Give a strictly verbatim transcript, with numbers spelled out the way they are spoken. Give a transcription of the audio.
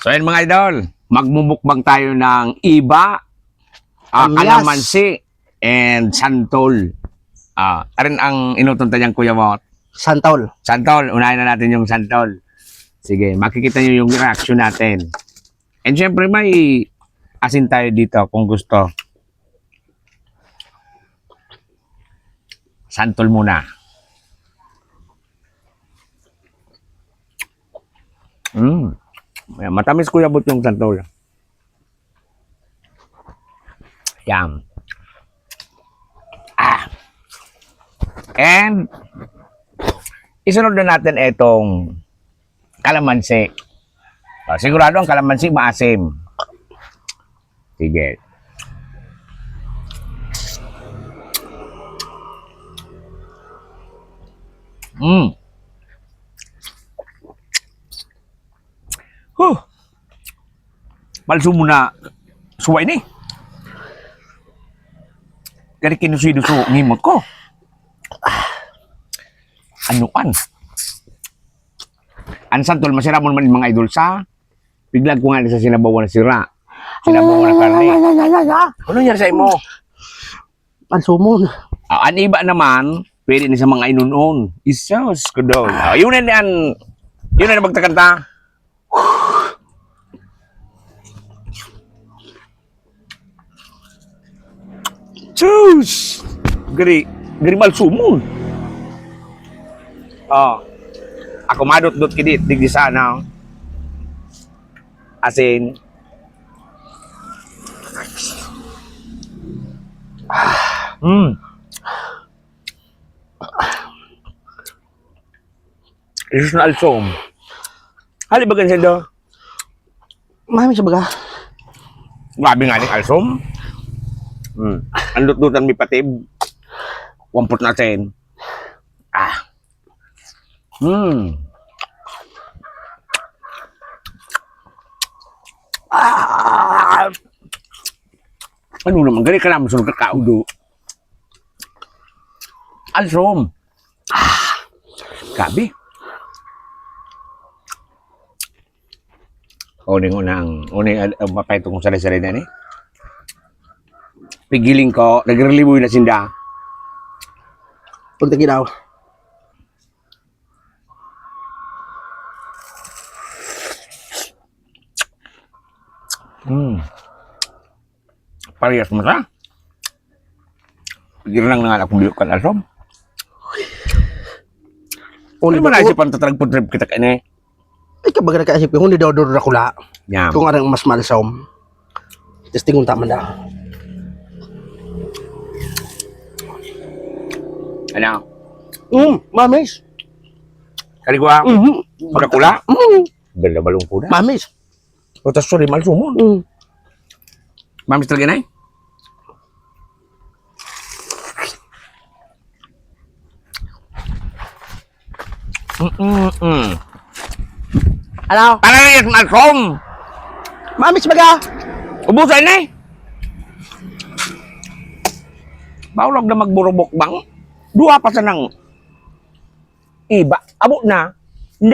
So, ayun, mga idol, magmumukbang tayo ng iba, ah, Kamyas. Kalamansi, and santol. Ah, arin ang inuton ta diyan, Kuya Bot. Santol. Santol, unahin na natin yung santol. Sige, makikita nyo yung reaction natin. And syempre, may asin tayo dito kung gusto. Santol muna. Mm. Ayan, matamis, Kuya Bot, yung santol. Yan. Ah. And, isunod na natin itong kalamansi. Ah, sigurado ang kalamansi maasim. Sige. Mm. Huh. Malso mo na suway ni. Kani kinusido so ngimot ko. Ano an? Ang santol, masira mo naman, mga idol, sa piglag ko nga sa sinabawan na sira. Sinabawan na karne. Ano nangyari sa imo? Ang sumon. Ah, ang iba naman, pwede na sa mga inunon. Isos, kudoy. Ah, yun na yan. Yun na magtakanta. Sus! Gari, gari malsumon. Oh. Ako madot-dot kidit, digdi sana. Asin. Mm. Jesus na alsom. Hali ba ganyan daw? Mami siya baga. Grabe nga ni alsom. Hmm. Ang lutlutan may patib. Wampot na ten. Ah. Hmm. Ah. Ano naman, gani ka naman sa nagkakaudo. Alsom. Ah, grabe. Uning unang, uning, uh, mapay itong sari-sari na ni. Pigiling ko, nagreliboy na sinda. Punta ginaw. Hmm. Parehas mo sa? Girnang na nga akong biyo kan alsom. Ano man ay si pantatragpo trip kita kaini? Ay, kabaga na kaisip ko, hindi daw doon dakula. Yan. Kung arang mas malsom. Testingon ta man daw. Ano? Mm, mamis. Kaligwa? Mhm. Dakula? Mm. Ganda balong pula. Mamis. O, tas sorry, malsumon. Mm. Mamis talaga na eh. Mm-mm-mm. Ano? Para na yan, malsom. Mamis baga. Ubusan na eh. Baurag na magburubok bang? Duha pa sa nang iba. Abo na. Hindi.